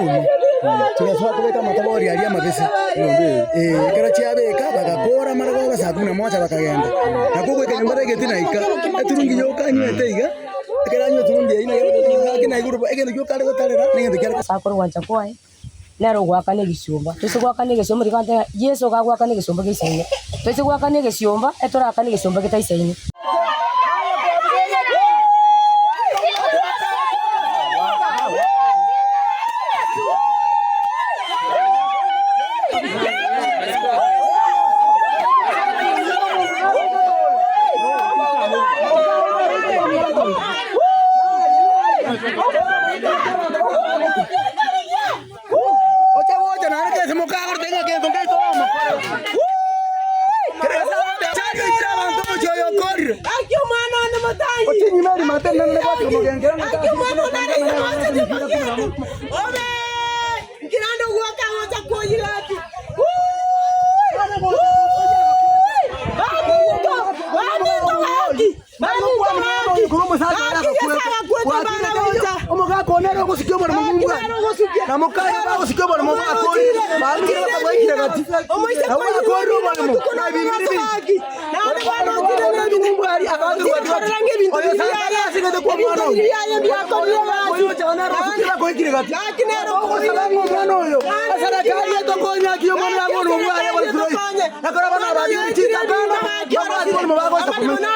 chichuma, chigasoa kobeka amatobori aria amabese, eh, ekero chiabeka bagakora amara goba saa kumi na moja bakagenda. Nakwo goika nyomba tageti naika, eturungi yoka anywete iga, ekero anywa eturungi eyio naki gaki naigure bo egento gioka are gotarera, na egento kiare. Ase akorwancha kwaye, nere ogoakana egesiomba. Toise goakana egesiomba riria goteba Yeso iga agoakana egesiomba geisaine. Toise goakana egesiomba, etorakane egesiomba getaisaini. Oche gocha naende kera ase mokagorete ng'a gento ngeito omokore. Kera ase abanto chagoitire abanto omochie oyo okorire. Ochinyime rimate rinene ribwate komogengera ng'a tari buna okong'ana na abanto emepira kumi na momo. Omogaka one nere ogosukia oboremo bw'omwana, na mokaye bagosukia oboremo bw'akori, barure bakaboikire gati. Nabo bakorire oboremo na ebimbiri bingi. Oyo Sara asigete kwa omwana oyo. Oyo ocha nere osukia bakoikire gati. Ogosaba ng'a omwana oyo eserekari etokonye aki omwana oyo agore obwaye bore Floyd. Ekero abana abageni chintakana, babwati oboremo bagocha komenya.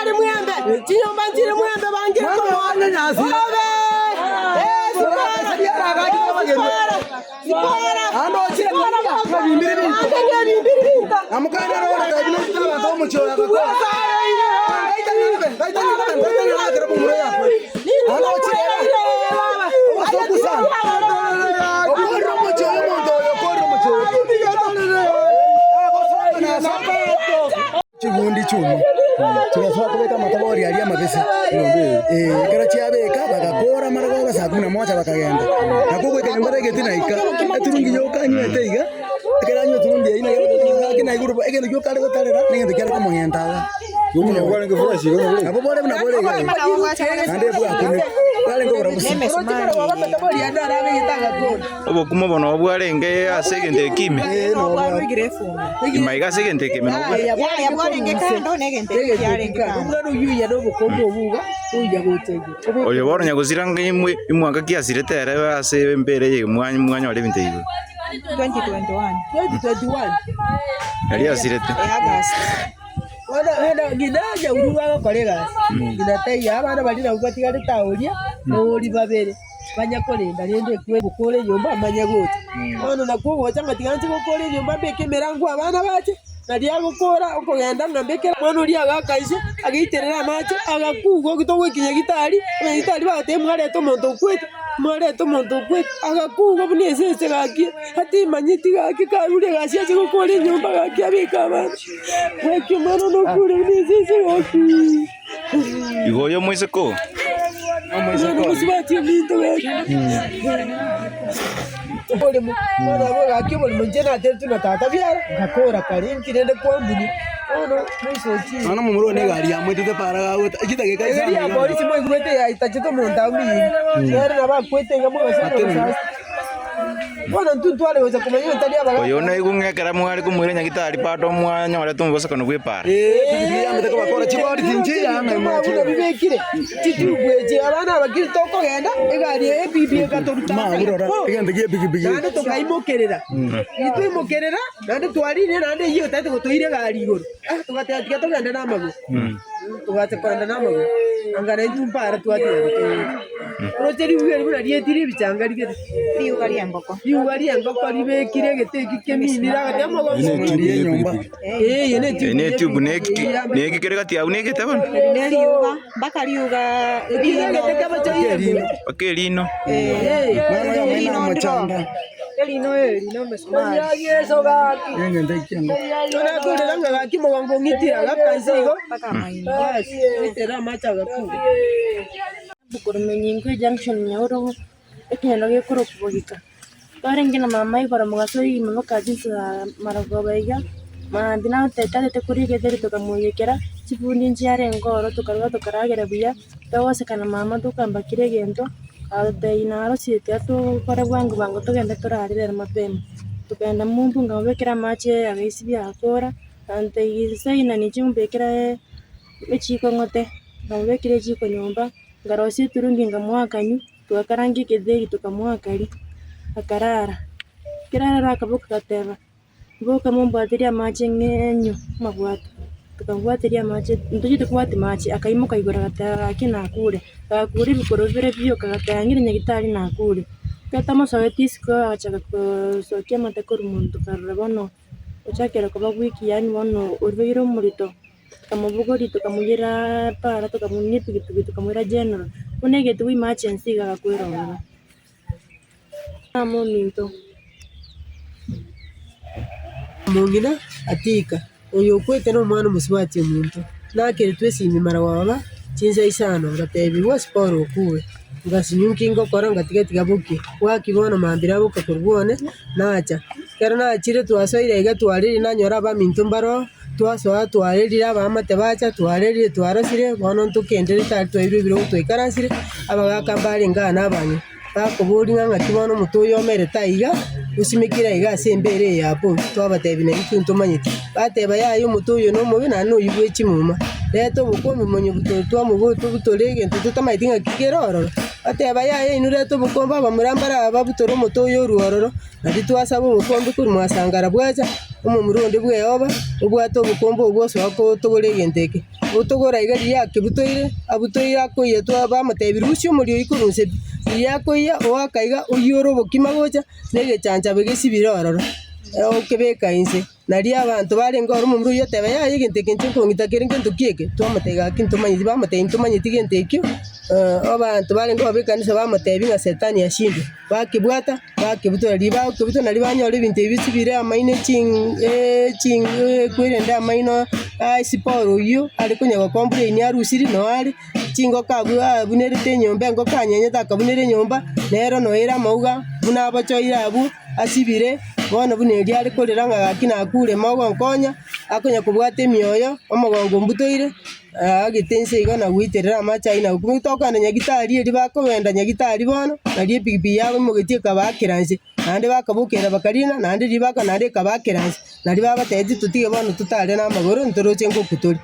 Mwene one nyasi. Naende ochire ng'a ebimbiri binto. Na mokande ere ogotebi na intwe abanto b'omochie oyo agakora. Ngaita ng'abe, ngaita ng'abe, ngaita ng'abe ekero momura oyo akwete. Naende ochire obosoku sana. Okorire omochie oyo omonto oyo okorire omochie oyo. Chibundi chiuma chigasoa kobeka amatobori aria amabese, eh, ekero chiabeka bagakora amara goba saa kumi na moja bakagenda. Nakwo goika nyomba tageti naika, eturungi yoka anywete iga, ekero anywa eturungi eyio naki gaki naigure bo egento gioka are gotarera na egento kiare komogenta iga. Nabo bore buna bore iga iga, naende bwakune, bwarenge oborabu se. Obokima obo nabo bwarenge ase egento eke ime? Eh, nabo bware. Ime iga ase egento eke ime nabo bware. Oyo bono nyagosira ng'a imwe imwaka ki asirete ere ase embera eye mwa mwanyora ebinto ebi igoro? Aria asirete. Bono ng'ina nyauru agokora egasi, ng'ina taiyo, abana baria nabwo batigarete aoria, oori babere, banya korenda rende ekwe gokora enyomba amanye gocha. Bono nakwo ogocha ng'a tiga nche gokora enyomba mbeke emerango abana bache, naria agokora okogenda ng'a mbeke omwana oria agaka inse, agaiterera amache, agakugwa togoika nyagitari, abanyagitari bagateba mwareta omonto okwete. Mwarete omonto okwete, agakugwa buna esese gaki, atimanyeti gaki karure egasi ache gokora enyomba gaki abeke abana, gaki omwana one okure buna esese gaki. Igo oyo omoiseke oo. Omwana omosubati ominto gaki. Oboremo, bono abwo gaki oboremo inche nateretwe na tata biara, ngakora kare inki rende kwambunia, bono moiso ochire. Nonya momura one egari yamoetete para gagota chidakika Egari isano ya iga. polisi moigwete yaitachete omonto agwo ime, nere nabo akwete iga mogaso Atenene. Bono intwe ntware gocha komanya onye tari abagaaka. Oyo naigwe ng'a ekero mware komoira nyagitari bado mwanyorete omobosokano bw'epaara. Ee, epikipiki yamete kobakora chibori tinchiya ng'a Buna imochire. bibekire chitube echi abana abakiri tokogenda egari eye epikipiki ekatoruta Ma, burora, egento kia epikipiki. naende tokaimokerera twaimokerera naende twarire naende eyio otagete gotoira egari igoro ah togateba tiga togende na amagoro togacha kogenda na amagoro anga naintwe mpara twatiga gotoira oroche riuga eri buna rietire ebichanga rigete Riuga ri'engoko. Riuga ri'engoko ribekire egete eki keminire agati amagoro Eye ne tube Eye nyomba. Eye ne Eye ne tube ne eki ne eki kere gati abwo ne egete bono. Eri ne riuga, mpaka riuga Erino. Erino. Mpaka erino. Mwana oyo omene amochanda. Erino eri na omosumari. Egento eki ki'engoko. Nakorera ng'a gaki mogongo ong'itire agaka inse igo Mpaka amaino. basi ng'itera amache agakure. Korwa Menyingo ejunction Nyaorogo, ekenyoro gekorokwa Bogika. Twarenge na mama igoro mogaso ime mpaka chinsa za marogoba iga, mambia natete tatete koria egeteri tokamoiyekera, chibundi nchiarenge ororo tokaruga tokaragera buya, togoseka na mama tokamba kera egento. Agatotebia narosire tiga tokore bwango bwango togende torarere ere mapema. Tokagenda mumbu nkamobekera amache agaesibia agakora, agantebia inse inche ombekere echiko ng'ote, nkamobekera echiko nyomba, nkarosia eturungi nkamoa akanywa, togakaranga egetheri tokamoa akaria, akarara. Ekero arara akaboka agateba. Boka mombwaterie amache ng'enywe amabwato, tokamobwateria amache, ntochiete kobwatia mache, akaimoka igoro agateba gaki nakure, gakure ebikoro bibere bioka agateba ng'ire nyagetari nakure. Ekero tamosoeti isiko agachaka kosokia amate korwa monto karora bono ochakire koba weak yaani bono oribeire omorito, tokamobogoria tokamoira para tokamoinia epikipiki tokamoira general, buna egetigwa emergency iga agakwera ororo. Mama ominto. Omong'ina Atika, oyo okwete nomwana omosubati ominto, nakeretwe esimi maragoba chinsa isano, ngatebigwa Siporo okure. Ngasinywa nki ngokora ngatiga tiga bokie. Bwaki bono mambia naboka korwa bwone, nacha. Ekero nachire twasoire iga twarire nanyora abaminto mbaroo, twasoa twarerire abaamate bacha, twarerire twarosire, bono ntokenderete aria twairwe ebirogo twaikaransire, abagaka mbarenge aa na abang'ina. Bakoboria ng'a ng'aki bono omote oyo omerete aiga, osimekire aiga ase embeera eye ya Apolo? Twabatebia naintwe ntomanyeti. Bateba yaya omote oyo nomobe naende noyio bwe chimuma. Reta obokombe monye twamobutore egento totamanyeti ng'aki kere ororo. Bateba yaya inwe reta obokombe abamura mbare aba babutore omote oyo orwe ororo, nario twasaba obokombe korwa mwasangara bwacha, omomura onde bw'Yehova, obwate obokombe obwo osoa kotogora egento eke. Otogora iga riria akebutoire, abutoire akoiyia twa bamotebia, Rusia omorio oyio korwa inse pi. Riria akoiyia, oaka iga, oiyore obokima gocha, na egechanchabe gesibire ororo, okebeka inse. Nario abanto barenge ororo omomura oyio oteba, Yaya egento eke inche nkong'ita kere ngento ki eke? Twamotebia gaki ntomanyeti, bamotebia ntomanyeti gento ekio, abanto barenge ororo b'ekanisa bamotebia ng'a Setani ashindwe. Bakebwata, bakebutora, riria bakebutora nario banyora ebinto ebi bisibire amaino kwerende amaino aa esiporo oyio are konya gocomplain arusiri noo are, chingoko abwo abunerete enyomba engoko anyenyete akabunera enyomba, nero noyo ere amauga buna abochoire abwo asibire, bono buna erio are korera ng'a gaki nakure mogonkonya, akonya kobwata emioyo, omogongo ombutoire. Aagete inse igo na goiterera amache ayio na gokumia. Tokogenda Nyagitari erio bakogenda Nyagitari bono, nario epikipiki yabo imogetie ekabaakera inse. Naende bakabokerera bakarina, naende riria baka naende ekabaakera inse. Nario babatebetie totige bono totare na amagoro ntoroche ngoku tore.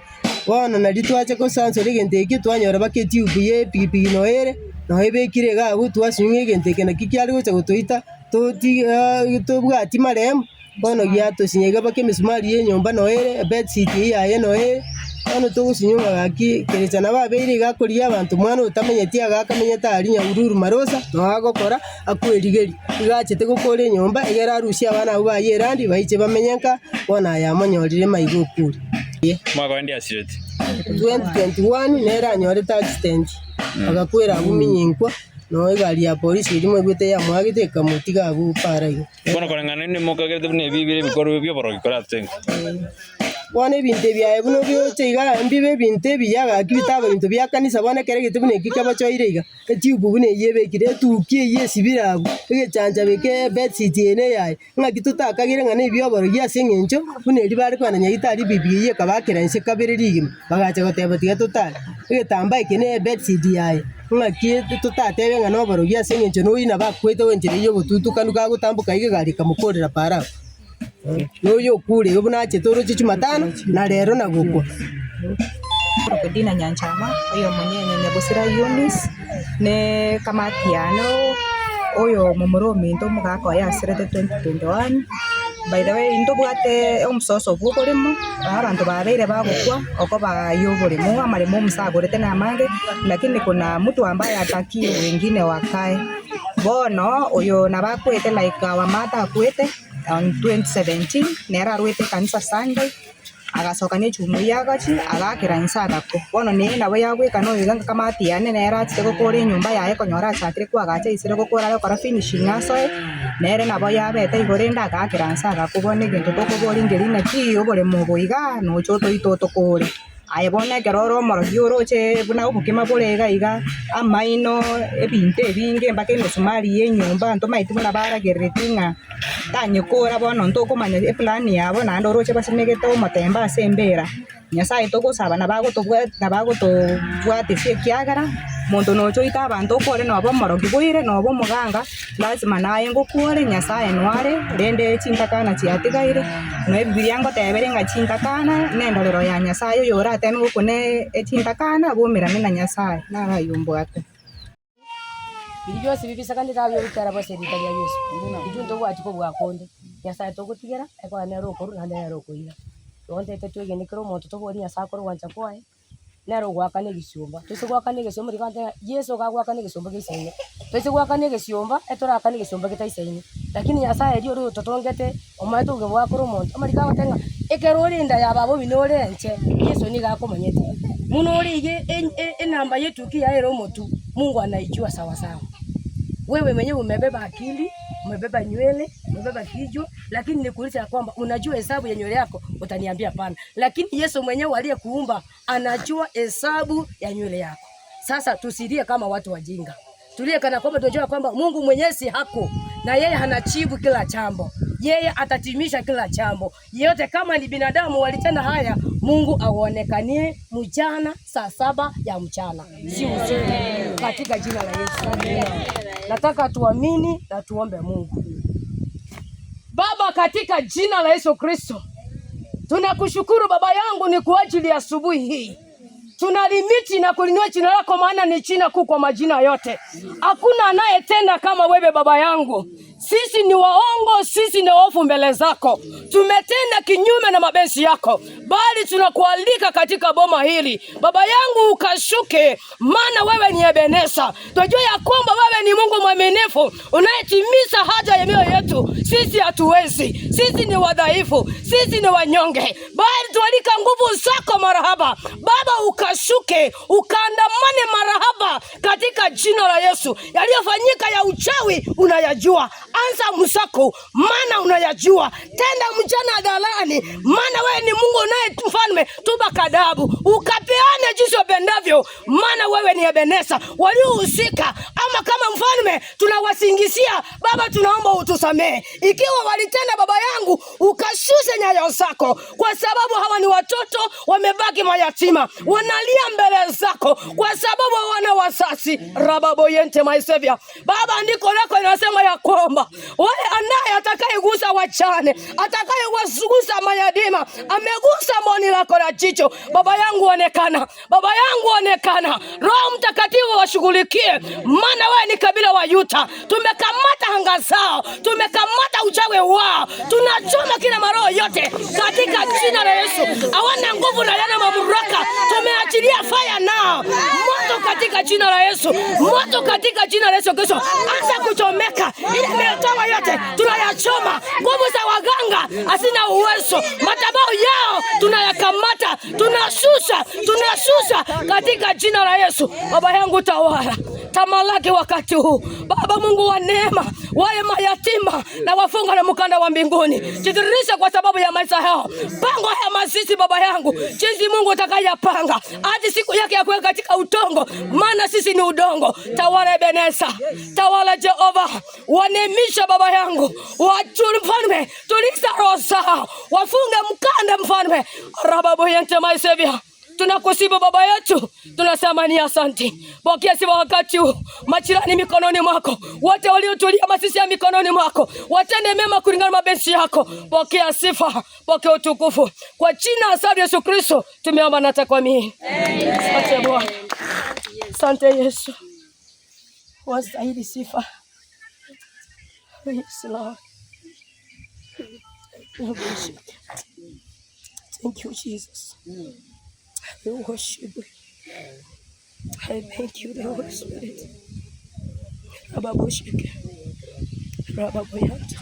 Bono nario twacha gosansora egento ekio twanyora mpaka etube ya epikipiki noyo ere, noyo ebekire iga abwo twasinywa ng'a egento eke naki kiare gocha gotoita totige tobwati marehemu. Bono giatosinya iga mpaka emesumari y'enyomba noyo ere, ebedsheet eyio yaye noyo ere, bono togosinywa ng'a gaki kerecha nabo abeire iga akorigia abanto omwana otamenyeti iga akamenyete aria Nyahururu Marosa, noo agokora akwerigeria. Iga achete gokora enyomba egere arusie abana abwo baye erandi baiche bamenye nka, bono aye amonyorire maiga okure. Omwaka oye ndiasireti. 2021 nere anyorete accident, agakwera abwo minyinkwa, noo egari ya polisi eria mwaigwete yamoagete ekamotiga abwo para igo. Bono koreng'ana inwe mokagerete buna ebi bire ebikorwa bi'oborogi koratotenge. Bono ebinto ebi aye buna obioche iga, mbibe ebinto ebiya gaki bitaba ebinto bia kanisa bono ekero egete buna eki kiabachoire iga, etube buna eyio ebekire, etuki eyio esibire abwo, egechanchabe eke ebedsheet eye na eyaye, ng'aki totakagere ng'a na ebioborogi ase eng'encho buna erio bare kogenda nyagetari ebibiga eyio ekabakera inse kabere rigima, bagacha goteba tiga totare. Egetambaa eke na ebedsheet yaye. Ng'aki totatebe ng'a noborogi ase engencho noyio nabo akwete goenchera eyio obotutukanu gagotamboka iga egari ekamokorera Farao. Noyio okure igo buna achete oroche Jumatano na rero na gokwa. Korokwa Dina Nyanchama, oyo omonyenye Nyagosira Eunice, ne ekamati yane oyo momura ominto omogaka oye asirete 2021. By the way ntobwate omososo bwa oboremo, abanto babeire bagokwa okoba ya oboremo, amaremo omusa agorete namange, lakini kuna mtu ambaye hataki wengine wakae. Bono oyo nabo akwete like our mother akwete on 2017, nere arwete ekanisa Sunday. Agasoka ne echumbi agachi, agaakera inse agakwa. Bono nere nabo yagweka na oyoiga nkakamati yane nere achete gokora enyomba yaye konyora achakire koagacha aisire gokora are gokora finishing asoe, nere nabo yabete igo rende agaakera inse agakwa. Bono egento tokoboria nkeri naki oboremo obo igaa noche otoite otokore. Aye bono ekero ore omorogi oroche buna obokima bore iga iga, amaino, ebinto ebinge mpaka emesumari ya enyomba ntomaeti buna baragerereti ng'a tanyekora bono ntokomanya eplan yabo naende oroche basimegete omotembe ase embera. Nyasaye togosaba nabo agotobwa nabo agotobwatesia ekiagera. Monto nocha oite abanto okore noba omorogi boire, noba omoganga, lasima naye ngokwore, Nyasaye noare, rende chintakana chiatigaire, na ebibiria ngotebere ng'a chintakana na endorero ya Nyasaye oyorateme gokuna echintakana bomerane na Nyasaye, naro aywo mbwate. Biria bionsi bibisakanire abia ogochara bonsi erieta ria Yeso. Intwe ntobwati kobua konde, Nyasaye togotigera, ekogera nere okorwa naende nere okoira. Igo ntete twegene kera omonto toborie Nyasaye akore ogwancha kwaye, nere ogoakana egesiomba. Toise goakana egesiomba riria kwantebia Yeso iga agoakana egesiomba geisaine, toise goakana egesiomba, etorakane egesiomba getaisaini. Lakini Nyasaye erio ore oyototongete, omanyete obogima bwa kera omonto, amariko agoteba ng'a ekero ore enda ya baba omino ore enche, Yeso nigo akomanyete. Buna ore iga enamba ya etukia yaye ere omotwe, Mungu anaijua sawasawa. Wewe mwenyewe umebeba akili, umebeba nywele, umebeba kichwa, lakini nikuulize ya kwamba unajua hesabu ya nywele yako? Utaniambia hapana. Lakini Yesu mwenyewe aliyekuumba anajua hesabu ya nywele yako. Sasa tusilie kama watu wajinga. Tulie kana kwamba tunajua kwamba Mungu mwenyezi hako na yeye anajibu kila jambo. Yeye atatimisha kila jambo. Yeyote kama ni binadamu walitenda haya, Mungu aonekanie mchana saa saba ya mchana, si usiku, katika jina la Yesu. Nataka tuamini na tuombe Mungu. Baba, katika jina la Yesu Kristo, tunakushukuru Baba yangu ni kwa ajili ya asubuhi hii tunalimiti na kulinua jina lako, maana ni jina kuu kwa majina yote. Hakuna anayetenda kama wewe baba yangu. Sisi ni waongo, sisi ni waovu mbele zako, tumetenda kinyume na mapenzi yako, bali tunakualika katika boma hili baba yangu, ukashuke, maana wewe ni Ebeneza. Tunajua ya kwamba wewe ni Mungu mwaminifu unayetimiza haja ya mioyo yetu. Sisi hatuwezi, sisi ni wadhaifu, sisi ni wanyonge, bali tualika nguvu zako marahaba Baba, ukashuke ukaandamane marahaba katika jina la Yesu. Yaliyofanyika ya uchawi unayajua, anza msako, maana unayajua. Tenda mchana hadharani, maana wewe ni Mungu unaye mfalme. Tuba kadabu, ukapeane jinsi upendavyo, maana wewe ni Ebeneza. Waliohusika ama kama mfalme tunawasingizia Baba, tunaomba utusamehe ikiwa walitenda baba yangu, ukashushe nyayo zako, kwa sababu hawa ni watoto wamebaki mayatima, wanalia mbele zako kwa sababu hawana wazazi. Rababoyente my savior. Baba, andiko lako linasema ya kwamba wale anaye atakayegusa wachane, atakayegusa mayatima, amegusa mboni lako la jicho. Baba yangu onekana, baba yangu onekana, Roho Mtakatifu washughulikie, maana wewe ni kabila wa Yuta. Tumekamata anga zao, tumekamata uchawi wao, tunachoma kila maroho yote katika jina la Yesu. Hawana nguvu na yana mamlaka, tumeachilia fire nao, moto katika jina la Yesu, moto katika jina la Yesu Kristo, anza kuchomeka ile miotoa yote tunayachoma. Nguvu za waganga hazina uwezo, madhabahu yao tunayakamata, tunashusha, tunashusha katika jina la Yesu. Baba yangu tawala, tamalaki wakati huu Baba Mungu wa neema, wale mayatima na wafunga na mkanda wa mbinguni, jidhihirishe kwa sababu ya maisha yao. Pango haya mazishi baba yangu, jinsi Mungu utakayapanga hadi siku yake ya kuweka katika utongo, maana sisi ni udongo. Tawala Ebeneza, tawala Jehova, wanemisha baba yangu, wachuli mfalme, tuliza roho zao, wafunge mkanda mfalme, rababu yente my savior Tunakusifu baba yetu, tunasema ni asante. Pokea sifa wakati huu, majirani mikononi mwako, wote waliotulia masisi ya mikononi mwako, watende mema kulingana na mapenzi yako. Pokea sifa, pokea utukufu kwa jina la Yesu Kristo tumeomba na takwamini. Asante Bwana, asante Yesu, wastahili sifa. Yes, Lord. We worship you. Thank you, Jesus. We worship you. I thank you, the Holy Spirit. Rababoshike. Rababoyanta.